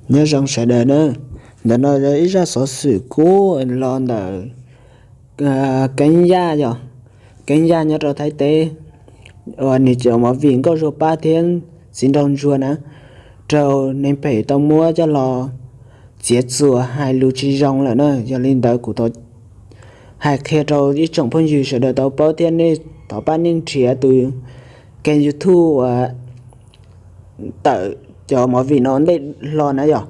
Nyob zoo sawv daws na, ntawm no yog ib zaj xov xwm kub los ntawm Keeb Yaj yog, Keeb Yaj nyob rau Thaib teb, uas nws cov movie Nkauj Zuag Pab thiab Txiv Nraug Ntsuag na, raug neeg phem tau muab coj los txiav txuas hais lus tsis zoo lawm na. Yog li ntawd kuv hais qhia rau ib tsoom phooj ywg sawv daws tau paub thiab nej thov pab nej nrhiav tus kênh YouTube uas tawm cov movie no ntej hlo na yog.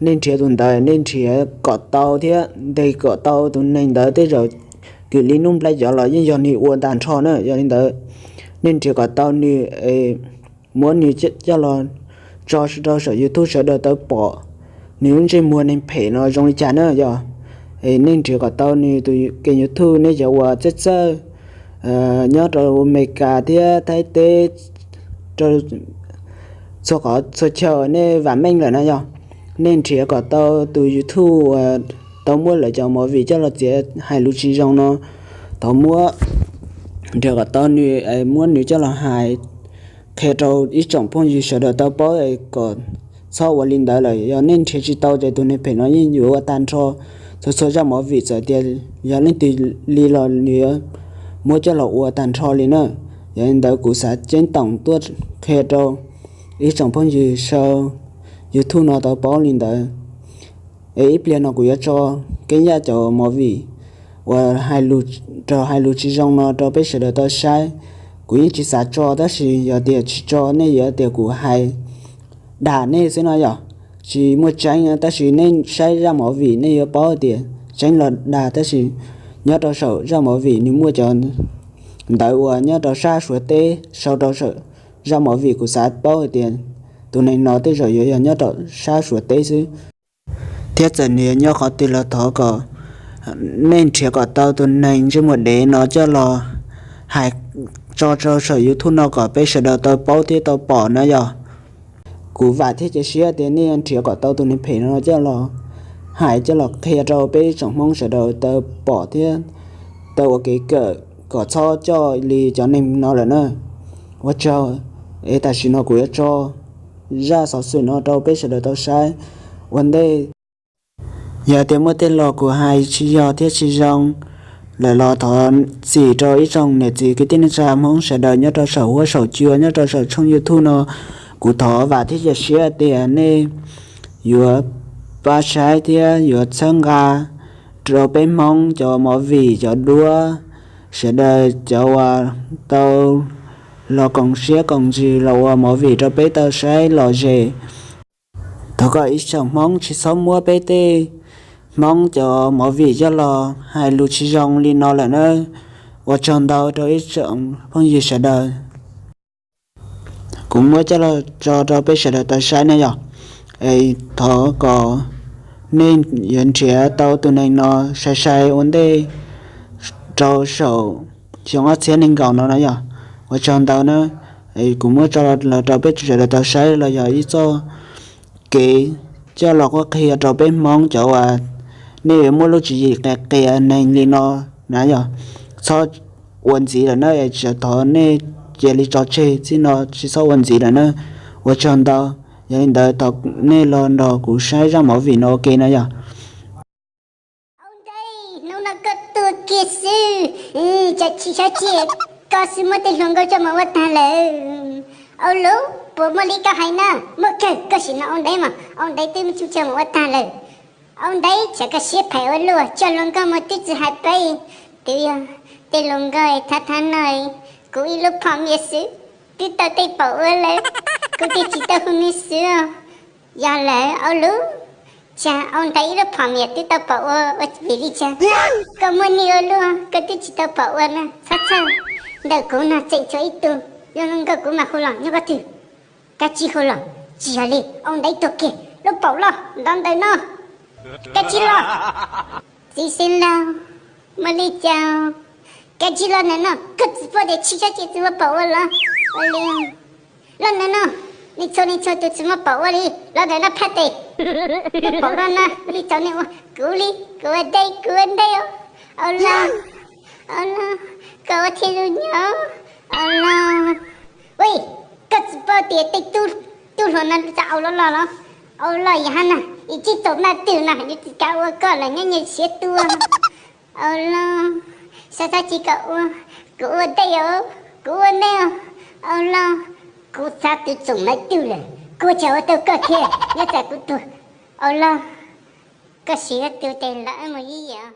Nej nrhiav tus ntawd nej nrhiav kom tau thiab ntes kom tau tus neeg ntawd tej zaum kwv Lis Nuj Nplhaib cov los yeej yog nws ua tag nrho na. Yog li ntawd nej nrhiav kom tau nws, muab nws coj los tso rau saum YouTube sawv daws tau pom nws lub ntsej muag neeg phem no zoo li cas na yog. Nej nrhiav kom tau nws tus kênh YouTube, nej cov uas txawj txawj nyob rau Amelikas thiab Thaib teb, rau txhua qhov txhua chaw nej vam meej lawm na yog. Nej nrhiav kom tau tus YouTube uas tau muab lawv cov movie coj los txiav hais lus tsis zoo no, thov muab nrhiav kom tau nws, muab nws coj los hais qhia rau ib tsoom phooj ywg sawv daws tau paub kom txhob ua li ntawd lawm. Yog nej nrhiav tsis tau ces tus neeg phem no yeej yuav ua tag nrho txhua txhua zaj movie, txawm tias yog leej twg li los nws yuav muab coj los ua tag nrho li na. Yog li ntawd kuv xav ceeb toom tuaj qhia rau ib tsoom phooj ywg saum YouTube no tau paub li ntawd. Es ib pliag no kuv yuav tso Keeb Yaj cov movie uas hais lus, raug hais lus tsis zoo no rau peb sawv daws tau saib. Kuv yeej tsis xav tso tab sis yog tias tsis tso nej yuav tias kuv hais dag nej xwb no yog. Tsis muaj tseeb tab sis nej saib zaj movie nej yuav paub tias tseeb los dag, tab sis nyob rau saum zaj movie nws muaj cov ntawv uas nyob rau sab Suav teb sau rau saum zaj movie, kuv xav paub hais tias tus neeg no tej zaum yuav yog nyob rau sab Suav teb xwb. Thiab txawm nws nyob qhov twg los thov kom nej nrhiav kom tau tus neeg ntsej muag dev no coj los hais tso rau saum YouTube no kom peb sawv daws tau paub thiab tau pom na yog. Kuv vam thiab cia siab tias nej nrhiav kom tau tus neeg phem no coj los hais coj los qhia rau peb tsoom Hmoob sawv daws tau pom thiab tau ua kev kawm kom txhob coj li cov neeg no lawm na. Ua tsaug, es tam sim no kuv yuav tso zaj xov xwm no rau peb sawv daws tau saib ua ntej. Yog tias muaj tej lo kuv hais tsis yog thiab tsis zoo lawm los thov txim rau ib tsoom niam txiv kwv tij neej tsa Hmoob sawv daws nyob rau saum huab saum cua nyob rau saum tshooj YouTube no. Kuv thov vam thiab cia siab tias nej yuav pab saib thiab yuav txhawb nqa rau peb Hmoob cov movie cov duab, sawv daws cov uas tau los koom siab koom ntsws los ua movie rau peb tau saib lom zem. Thov kom ib tsoom Hmoob tsis txhob muab peb tej Hmoob cov movie coj los hais lus tsis zoo li no lawm na. Ua tsaug ntau rau ib tsoom phooj ywg sawv daws. Kuv muab coj los tso rau peb sawv daws tau saib na yog. Es thov kom nej yuav nrhiav tau tus neeg no sai sai ua ntej rau saum xyoo ob txhiab nees nkaum no na yog. Ua tsaug ntau na. Kuv muab tso los rau peb sawv daws tau saib los yog ib txoj kev coj los qhuab qhia rau peb Hmoob cov uas nej yuav muaj lub tswv yim qias qias neeg li no na yog. Txhob ua ntxiv lawm na, es thov nej cia li tso tseg txij no tsis txhob ua ntxiv lawm na. Ua tsaug ntau. Yog li ntawd thov nej los nrog kuv saib zaj movie no ua ke na yog. Au ntev, hnub no koj tuag kiag xwb, tsam tsis sab ciaj koj xwb muab tej hluas nkauj coj mus ua tag lawm. Au lub, puas muaj li koj hais na? Muaj kawg, koj sim no au ntev mas, au ntev twb muab tsuj coj mus ua tag lawm. Au ntev, tsam koj siab phem ua luaj, coj hluas nkauj mus twb tsis hais peb. Twb yog tej hluas nkauj thab thab no, kuv ib lub phom mias xwb twb tau tej pom ua lawm, kuv twb tsis tau hu nws xwb. Yog lawm au lub, cas au ntev ib lub phom mias twb tau pom ua, ua vim li cas? Koj muaj nyiaj ua luaj koj twb tsis tau pom ua na, txhob txhawj. Ntawm kuv no tseem tshuav ib tug, yog hluas nkauj kuv mam hu los nyob koj twg. Koj tsis hu los, tsis yog li, au ntev tuag kiag, lub paum loj ntov ntawm no. Koj tsis los, txiv xeev laus, muaj li cas? Koj tsis los ntawm no, koj tsis paub tias tsis sab ciaj tsis muaj paum ua los? Ua li, los ntawm no, nej txhua nej txhua tus tsis muaj paum ua li, los ntawm no phaj tes. Lub paum loj no li txaus nej ua, kuv li, kuv ua ntej, kuv ua ntej. Au los, au los, koj ua thiaj zoo nyob. Au los, ui, koj tsis paub tias tej tub hluas no txaj au loj loj los? Au los yog na, ib tsib txoom maj twg no yuav tsis kam ua koj lawm, nyob nyias siav tuag. Au los, xav xav tsis kam ua, kuv ua ntej os, kuv ua ntej os. Au los, kuv xav twv txoom maj twg lawm, kuv tsis ua tau koj thiab, nyob tsam kuv tuag. Au los, koj siv tus tes lawm mus ib yam.